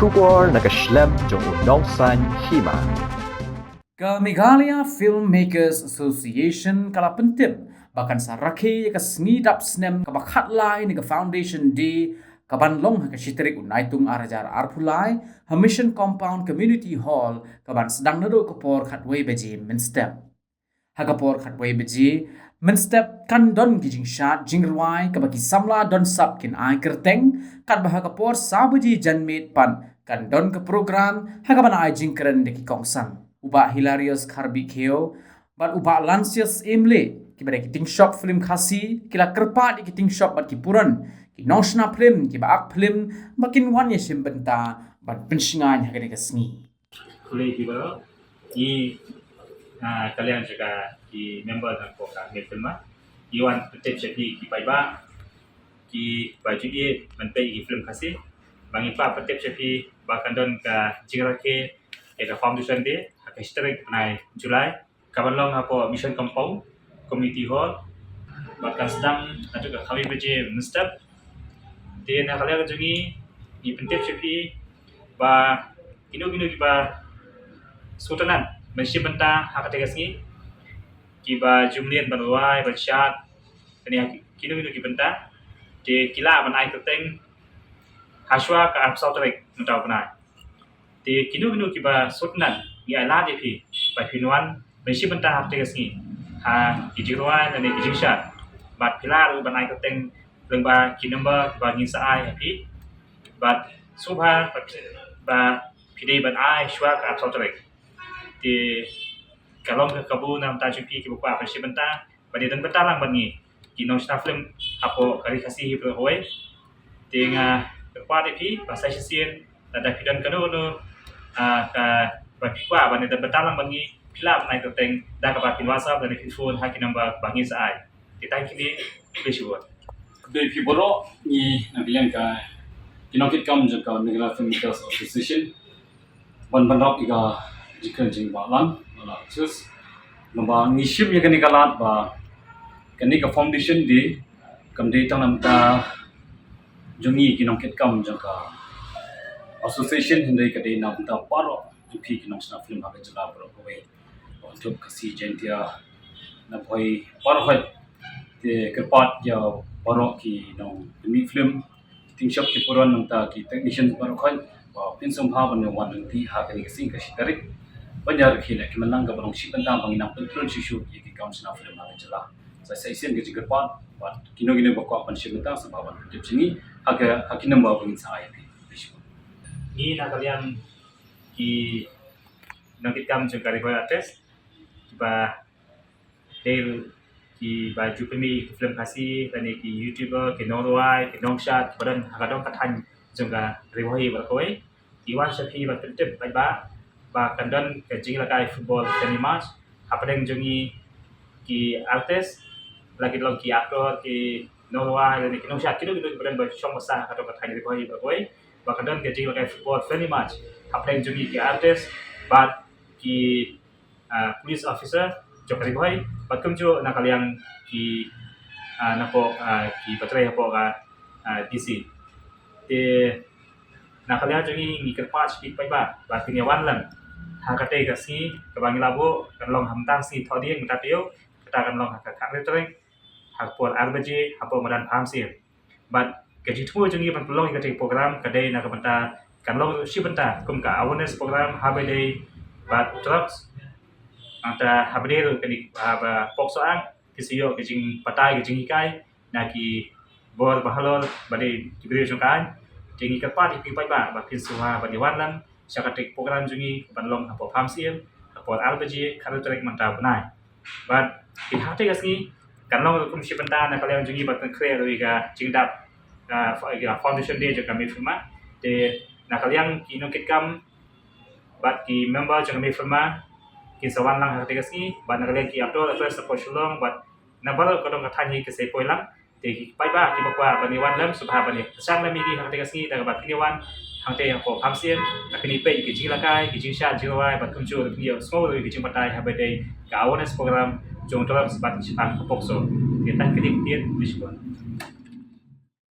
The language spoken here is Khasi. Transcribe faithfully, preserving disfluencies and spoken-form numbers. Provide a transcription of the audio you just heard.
Khubor na ka shlem jong u nongsaiñ hima. Ka Meghalaya Filmmakers Association ka la pyntip ba kan sa rakhe ïa ka sngi dap snem kaba khatlai na ka Foundation Day, kaban long ha ka shi tarik u Naitung ar hajar arphew lai, ha Mission Compound Community Hall, kaban sdang naduh ka por khatwei baje mynstep. Ha ka por khatwei baje mynstep kan don ki jingshad jingrwai kaba ki samla don sap kin ai kyrteng, katba ha ka por saw baje janmiet pat kan don ka program ha kaban ai jingkren da ki kongsan. U Bah Hilarius Kharbihkhiew bad u Bah Lansius Imli, kiba dei ki tyngshop film Khasi, ki la kyrpad ïa ki tyngshop bad ki puron, ki nongshna film, kiba ak film, ba kin wan ïashim bynta ban pynshngaiñ ha kane ka sngi. Khublei ïa phi baroh. Ngi, ah, ka liang jong ka ki member na ka Mei Film, ngi wan pyntip sha phi ki paidbah kiba ju ïeit ban peit ïa ki film Khasi. Ba ngi kwah pyntip sha phi ba kan don ka jingrakhe ïa ka Foundation Day ha ka shi tarik bnai July, kaban long hapoh Mission Compound Community Hall, bad kan sdang naduh ka khatwei baje mynstep. Te na ka liang jong ngi, ngi pyntip sha phi ba kino kino kiba sngewtynnat ban shim bynta ha katei ka sngi, kiba ju mlien ban rwai, ban shad, kane kino kino ki bynta, te ki lah ban ai kyrteng ha shuwa ka arphew saw tarik mynta u bnai. Te kino kino kiba sngewtynnat, ngi ai lad ïa phi ba phin wan ban shim bynta ha katei ka sngi ha ki jingrwai lane ki jingshad, bad phi lah ruh ban ai kyrteng lyngba ki number ba ngin sa ai ha phi. Bad sngewbha ba phi dei ban ai shuwa ka arphew saw tarik. Te ka long ka kabu na ka bynta jong phi kiba kwah ban shim bynta ban ïadon bynta lang bad ngi ki nongshna film hapoh ka ri Khasi hi baroh kawei. Te nga kyrpad ïa phi ba sa shisien lada phi don kano kano, ah, kaba phi kwah ban ïadon bynta lang bad ngi, phi lah ban ai kyrteng da kaba phin WhatsApp lane phin phone ha ki number ba ngin sa ai. Te tang kine, khublei shibun. Khublei ïa phi baroh. Ngi na ka liang ka ki nongkitkam jong ka Meghalaya Filmmakers Association ban ban rap ïa ka jingkren jingbakla, la chus. Namar ngi shim ïa kane ka lad ba kane ka Foundation Day kam dei tang na ka bynta jong ngi ki nongkitkam jong ka association, hynrei ka dei na ka bynta baroh jong phi ki nongshna film ha ka jylla baroh kawei. Bad Khasi, Jaintia, na Bhoi, baroh hi. Te kyrpad ïa baroh ki nongpynmih film, ki tyngshop ki puron, nangta ki technician baroh hi, ba phin sngewbha ban ïa wan ryntih ha kane ka sngi ka shi tarik ban ïa rakhe leh ki manlang kaba long shi bynta ba ngin nang pyntrun shuh shuh ïa ki kam shna film ha ka jylla. Sa shisien ka jingkyrpad bad kino kino ba kwah ban shim bynta, sngewbha ban pyntip sha ngi ha ka, ha ki number ba ngin sa ai ïa phi. Ngi na ka liang ki nongkitkam jong ka Ri Bhoi Artist, kiba dei ruh kiba ju pynmih ki film Khasi, lane ki YouTuber, ki nongrwai, ki nongshad, kiba don ha ka dong ka thaiñ jong ka Ri Bhoi baroh kawei. Ngi wan sha phi ban pyntip paidbah ba kan don ka jingïalehkai football friendly match hapdeng jong ngi ki artist, la ki long ki actor, ki nongrwai lane ki nongshad, kino kino kiba don ba shong ba sah ha ka dong ka thaiñ Ri Bhoi baroh kawei, ba kan don ka jingïalehkai football friendly match hapdeng jong ngi ki artist bad ki, ah, police officer jong ka Ri Bhoi, bad kumjuh na ka liang ki, ah, napoh, ah, kiba trei hapoh ka, ah, DC. Te na ka liang jong ngi, ngi kyrpad sha phi paidbah ba phin ïa wan lang ha katei ka sngi kaba ngi la buh, kan long ha mynta ka sngi Thohdieng, mynta taïew, kata kan long ha ka khathynriew tarik ha ka por ar baje hapoh madan Pamsir. Bad ka jingthmu jong ngi ban pynlong ïa katei ka program ka dei na ka bynta kan long shi bynta kum ka awareness program haba ïadei bad drugs. Nangta haba ïadei ruh kane, haba POCSO Act, ki sa ïoh ka jingbatai, ka jinghikai na ki bor ba halor ba dei ki briew jong ka aiñ. Te ngi kyrpad ïa phi paidbah ba phin sngewbha ban ïa wan lang sha katei ka program jong ngi kaban long hapoh Pamsir ha ka por ar baje, khathynriew tarik mynta u bnai. Bad ha katei ka sngi kan long ruh kum shi bynta na ka liang jong ngi ban pynkhreh ruh ïa ka jingdap, ah, fo-, ïa ka Foundation Day jong ka Mei Film. Te na ka liang ki nongkitkam bad ki member jong ka Mei Film kin sa wan lang ha katei ka sngi, bad na ka liang ki actor, actress na poh Shillong bad na baroh ka dong ka thaiñ hi ki sa poi lang. Te ki paidbah kiba kwah ban ïa wan lang, sngewbha ban ïa pyrshang lang ïa ki ha katei ka sngi da kaba phin ïa wan hangtei hapoh Pamsir, da phin ïa peit ki jingïalehkai, ki jingshad jingrwai, bad kumjuh ruh phin ïa sngew ruh ki jingbatai haba ïadei ka awareness program jong drugs bad shaphang ka POCSO. Te tang kine ki ktien, khublei shibun.